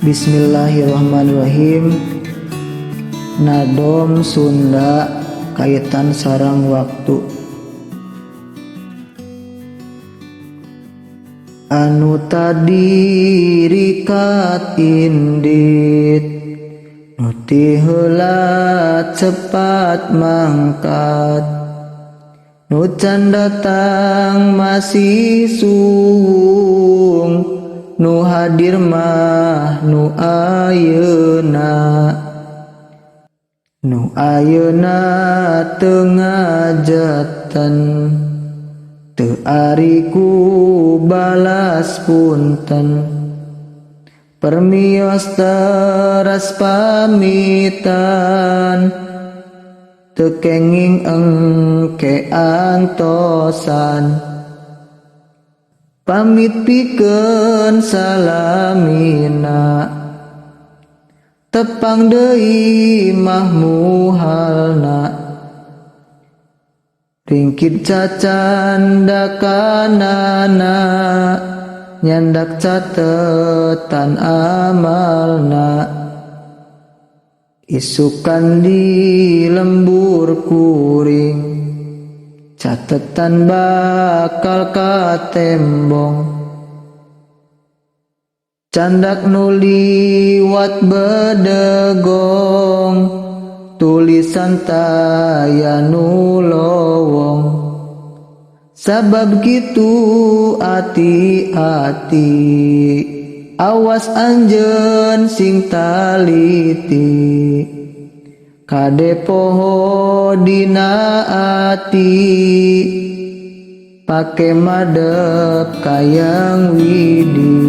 Bismillahirrahmanirrahim. Nadom Sunda kaitan sareng waktu. Anu tadi rikat indit, nu ti heula cepat mangkat, nu can datang masih suwung, nu hadir mah nu ayeuna, nu ayeuna teu ngajatan, teu ari ku balas punten, permios teras pamitan, teu kenging engke antosan, pamit pikeun salamina, tepang deui mah muhalna, ringkit cacanda kanana, nyandak catetan amalna, isukan di lembur kuring, catetan bakal katembong, candak nu liwat bedegong, tulisan taya nu lowong, sabab kitu ati-ati, awas anjeun sing taliti, kade poho dina ati, pake madep kayang widi.